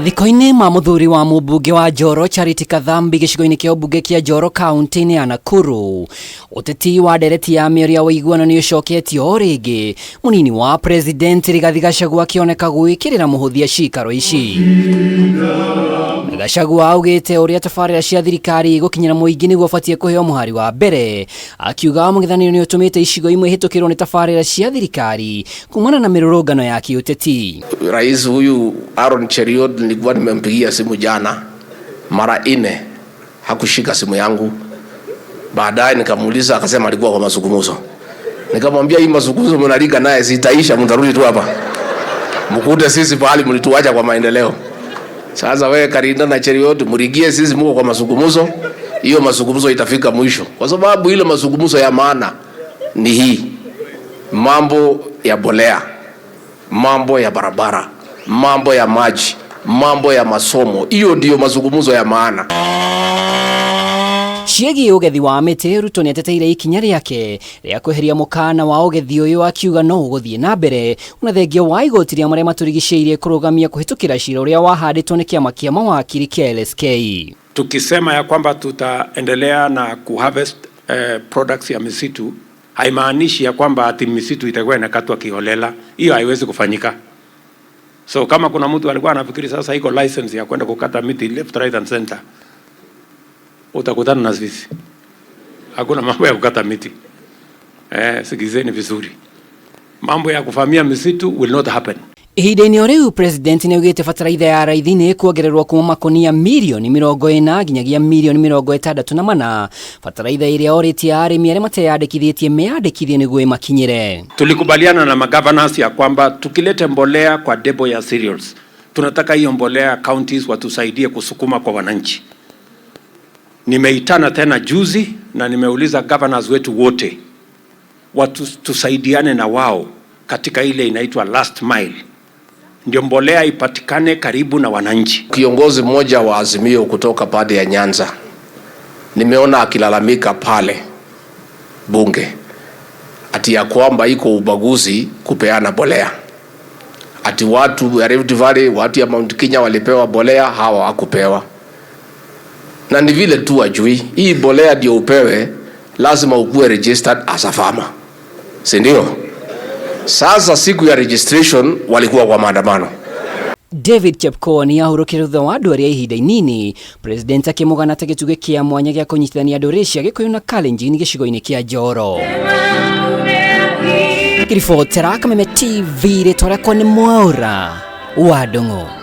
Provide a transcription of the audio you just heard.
Mathiko-inĩ ma mũthuri wa mũmbunge wa Njoro Charity Kathambi gĩcigo-inĩ kĩa ũmbunge kĩa Njoro kaunti-inĩ ya Nakuru, ũteti wa ndereti ya mĩario ya ũiguano nĩ ũcoketio o rĩngĩ, mũnini wa president Rigathi Gachagua akĩoneka gwĩkĩrĩra mũhũthia cikaro ici. Gachagua augĩte ũrĩa tabarĩra cia thirikari igũkinyĩra mũingĩ nĩguo ũbatiĩ kũheo mũhari wa mbere, akiuga mũng'ethanĩro nĩ ũtũmĩte icigo imwe ihĩtũkĩrwo nĩ tabarĩra cia thirikari kumana na mĩrũrũngano ya kĩũteti. Rais huyu Aaron Cheruiyot nilikuwa nimempigia simu jana mara 4, hakushika simu yangu. Baadaye nikamuuliza, akasema alikuwa kwa mazungumzo. Nikamwambia hii mazungumzo mnalika naye sitaisha, mtarudi tu hapa mkute sisi pahali mlituacha kwa maendeleo. Sasa wewe Karinda na Cheruiyot mrigie sisi, mko kwa mazungumzo, hiyo mazungumzo itafika mwisho, kwa sababu ile mazungumzo ya maana ni hii mambo ya bolea, mambo ya barabara, mambo ya maji, mambo ya masomo. Hiyo ndio mazungumzo ya maana. Ciĩgiĩ ũgethi wa mĩtĩ, Ruto nĩateteire ikinya rĩake rĩa kweheria mũkana wa ũgethi ũyũ, akiuga no ũgũthiĩ na mbere ona thengia wa igoti rĩa marĩa matũrigicĩirie kũrũgamia kũhĩtũkĩra cira ũrĩa wahandĩtwo nĩ kĩama kĩa mawakiri kĩa LSK. Tukisema ya kwamba tutaendelea na kuharvest products ya misitu haimaanishi ya kwamba ati misitu itakuwa inakatwa kiholela. Hiyo haiwezi kufanyika. So kama kuna mtu alikuwa anafikiri sasa iko license ya kwenda kukata miti left, right and center, utakutana na sisi. Hakuna mambo ya kukata miti. Sikizeni vizuri. Mambo ya kuvamia misitu will not happen. Ihinda-inĩ o rĩu, president nĩaugĩte bataraitha ya raithi nĩ ĩkuongererwo kuma makonia mirioni 40 nginyagia mirioni 64. Bataraitha ĩrĩa orĩtie arĩmi arĩa mateyandĩkithĩtie meyandĩkithie nĩguo ĩmakinyĩre. Tulikubaliana na magovernors ya kwamba tukilete mbolea kwa debo ya cereals, tunataka hiyo mbolea counties watusaidie kusukuma kwa wananchi. Nimeitana tena juzi na nimeuliza governors wetu wote watu tusaidiane na wao katika ile inaitwa last mile, ndio mbolea ipatikane karibu na wananchi. Kiongozi mmoja wa Azimio kutoka pande ya Nyanza nimeona akilalamika pale bunge ati ya kwamba iko ubaguzi kupeana bolea, ati watu ya Rift Valley, watu ya Mount Kenya walipewa bolea, hawa hawakupewa. Na ni vile tu wajui hii bolea ndio upewe, lazima ukuwe registered as a farmer, si ndio? Sasa siku ya registration walikuwa kwa maandamano. David Chepkoni ahurũkire thutha wa ndwari ya ihinda inini, president akĩmũgana ta gĩtugĩ kĩa mwanya gĩa kũnyitithania ndũrĩrĩ cia Gĩkũyũ na Kalenjin gĩcigo-inĩ kĩa Njoro. Ngĩribotera Kameme TV, rĩtwa rĩakwa nĩ Mwaũra wa Ndung'u.